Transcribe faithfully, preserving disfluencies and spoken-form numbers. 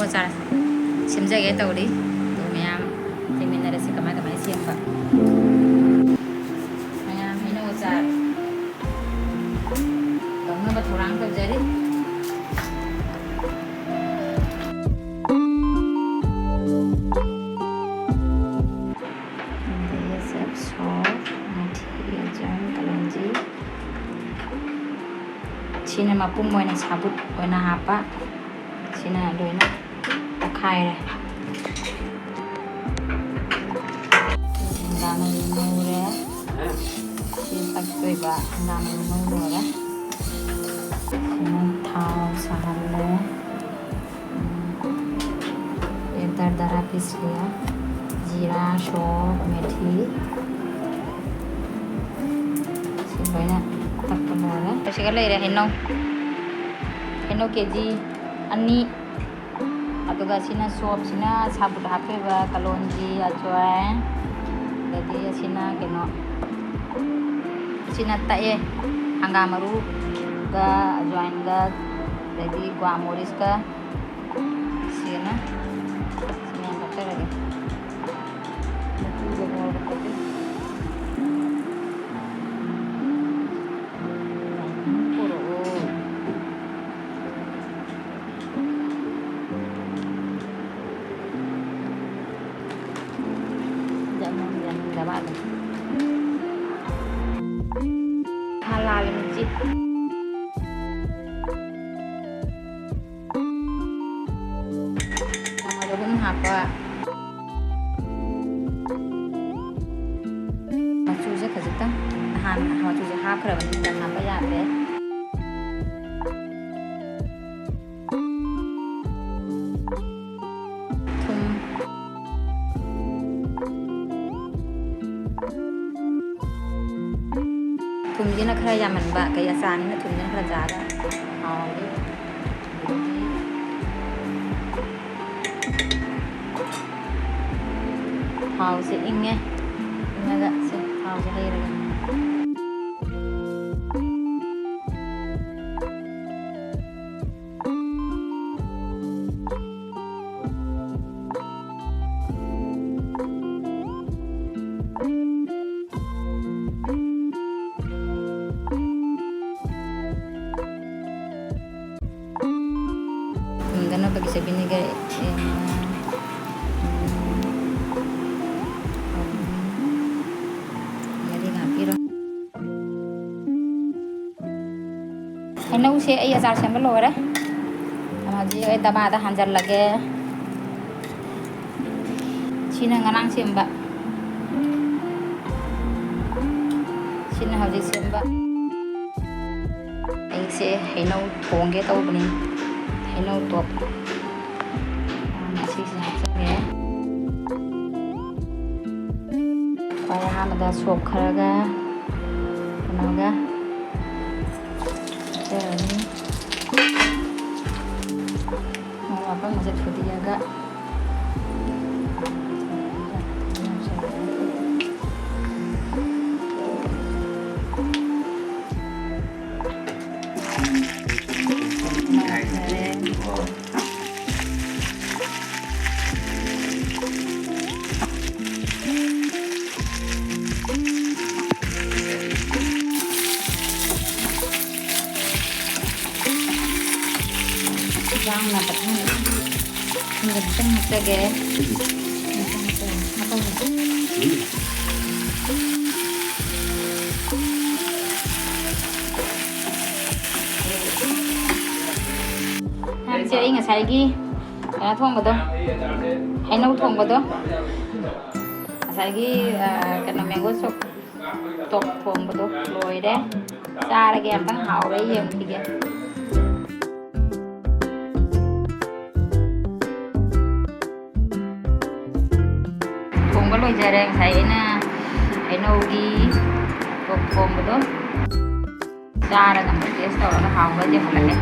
ꯑꯆꯥꯔ ꯁꯦꯝꯖꯒꯦ ꯇꯧꯔꯤ꯫ ꯑꯗꯨ ꯃꯌꯥꯝ ꯌꯦꯡꯃꯤꯟꯅꯔꯁꯤ ꯀꯃꯥꯏ ꯀꯃꯥꯏ ꯁꯦꯝꯕ꯫ ꯃꯌꯥꯝ ꯍꯩꯅꯧ ꯑꯆꯥꯔ ꯇꯧꯅꯕ ꯊꯧꯔꯥꯡ ꯇꯧꯖꯔꯤ꯫ ꯑꯗꯒꯤ ꯆꯦꯞ ꯁꯣ, ꯃꯦꯊꯤ, ꯑꯖꯋꯥꯏꯟ, ꯀꯂꯣꯟꯖꯤ꯫ ꯁꯤꯅ ꯃꯄꯨꯝ ꯑꯣꯏꯅ ꯁꯥꯕꯨꯠ ꯑꯣꯏꯅ ꯍꯥꯞꯄ꯫ ꯁꯤꯅ ꯂꯣꯏꯅ ꯇꯛꯈꯥꯏꯔꯦ꯫ ꯍꯪꯒꯥꯝ ꯃꯔꯨ ꯉꯧꯔꯦ꯫ ꯁꯤ ꯇꯛꯇꯣꯏꯕ ꯍꯪꯒꯥꯝ ꯃꯔꯨ ꯉꯧ ꯂꯣꯏꯔꯦ꯫ ꯁꯤꯅ ꯊꯥꯎ ꯁꯥꯍꯜꯂꯦ꯫ ꯎꯝ, ये दरदरा पीस लिया, जीरा, सौंफ, मेथी, ꯁꯤ ꯂꯣꯏꯅ ꯇꯛꯄ ꯂꯣꯏꯔꯦ꯫ ꯁꯤꯒ ꯂꯩꯔꯦ ꯍꯩꯅꯧ, ꯍꯩꯅꯧ ꯀꯦ ꯖꯤ ꯑꯅꯤ꯫ ꯑꯗꯨꯒ ꯁꯤꯅ ꯁꯣꯞꯁꯤꯅ ꯁꯥꯕꯨꯠ ꯍꯥꯞꯇꯣꯏꯕ, ꯀꯂꯣꯟꯖꯤ, ꯑꯖꯋꯥꯏꯟ, ꯑꯗꯩꯗꯤ ꯑꯁꯤꯅ ꯀꯩꯅꯣ, ꯑꯁꯤꯅ ꯇꯛꯑꯦ, ꯍꯪꯒꯥꯝ ꯃꯔꯨꯒ ꯑꯖꯋꯥꯏꯟꯒ ꯑꯗꯩꯗꯤ ꯒ꯭ꯋꯥ ꯃꯣꯔꯤꯁꯀ꯫ ꯁꯤꯅ ꯁꯤ ꯃꯌꯥꯝ ꯍꯥꯞꯆꯔꯒꯦ꯫ ꯃꯆꯨꯒ ꯃꯣꯔꯣꯛꯀ ꯇꯧꯗꯣꯏ꯫ ꯄꯣꯔꯛꯑꯣ꯫ ꯌꯥꯅꯤꯡ-, ꯌꯥꯅꯤꯡꯗꯕ ꯑꯗꯨꯝ꯫ ꯍꯥ, ꯂꯥꯜꯂꯦ ꯃꯤꯠꯁꯤ꯫ ꯆꯥꯃꯁ ꯑꯍꯨꯝ ꯍꯥꯞꯄ꯫ ꯃꯆꯨꯁꯦ ꯈꯖꯤꯛꯇꯪ, ꯅꯍꯥꯟ ꯃꯆꯨꯁꯦ ꯍꯥꯞꯈ꯭ꯔꯕꯅꯤꯅ ꯍꯥꯞꯄ ꯌꯥꯗ꯭ꯔꯦ꯫ ꯊꯨꯝ꯫ ꯊꯨꯝꯁꯤꯅ ꯈꯔ ꯌꯥꯝꯃꯟꯕ, ꯀꯩ ꯑꯆꯥꯔꯅꯤꯅ ꯊꯨꯝꯁꯤꯅ ꯈꯔ ꯆꯥꯒ ꯍꯥꯎꯋꯤ꯫ ꯊꯥꯎꯁꯦ ꯏꯪꯉꯦ꯫ ꯏꯪꯉꯒ ꯁꯦ ꯊꯥꯎꯁꯦ ꯍꯩꯔꯒꯦ꯫ ꯍꯩꯅꯧꯁꯦ ꯑꯩ ꯑꯆꯥꯔ ꯁꯦꯝꯕ ꯂꯣꯏꯔꯦ꯫ ꯍꯧꯖꯤꯛ ꯑꯩ ꯗꯕꯥꯗ ꯍꯥꯟꯖꯜꯂꯒꯦ꯫ ꯁꯤꯅ ꯉꯔꯥꯡ ꯁꯦꯝꯕ꯫ ꯁꯤꯅ ꯍꯧꯖꯤꯛ ꯁꯦꯝꯕ꯫ ꯑꯩꯁꯦ ꯍꯩꯅꯧ ꯊꯣꯡꯒꯦ ꯇꯧꯕꯅꯤ꯫ ꯍꯩꯅꯧ ꯇꯣꯞ꯫ ꯑꯁꯤꯁꯦ ꯍꯥꯞꯆꯤꯟꯒꯦ꯫ ꯈ꯭ꯋꯥꯏ ꯑꯍꯥꯟꯕꯗ ꯁꯣꯞ ꯈꯔꯒ ꯀꯩꯅꯣꯒ ꯍꯥꯞꯆꯔꯅꯤ꯫ ꯃꯣꯔꯣꯛ ꯑꯀꯪꯕꯁꯦ ꯊꯨꯗꯦꯛꯑꯒ ꯌꯥꯝꯅ ꯐꯖꯅ ꯈꯤꯇꯪ ꯍꯥꯞꯆꯒꯦ꯫ ꯊꯥꯡꯁꯦ ꯑꯩ ꯉꯁꯥꯏꯒꯤ ꯀꯩꯅꯣ ꯊꯣꯡꯕꯗꯣ, ꯍꯩꯅꯧ ꯊꯣꯡꯕꯗꯣ, ꯉꯁꯥꯏꯒꯤ, ꯑ, ꯀꯩꯅꯣ, ꯃꯦꯡꯒꯣ ꯁꯣꯛ ꯇꯣꯛ ꯊꯣꯡꯕꯗꯣ ꯂꯣꯏꯔꯦ꯫ ꯆꯥꯔꯒꯦ, ꯑꯝꯇꯪ ꯍꯥꯎꯔꯦ ꯌꯦꯡꯈꯤꯒꯦ꯫ ꯊꯣꯡꯕ ꯂꯣꯏꯖꯔꯦ꯫ ꯉꯁꯥꯏ ꯑꯩꯅ ꯍꯩꯅꯧꯒꯤ ꯇꯣꯛ ꯊꯣꯡꯕꯗꯣ ꯆꯥꯔꯒ ꯑꯝꯇ ꯇꯦꯁ ꯇꯧꯔꯒ ꯍꯥꯎꯕ꯭ꯔꯥ ꯌꯦꯡꯍꯜꯂꯒꯦ꯫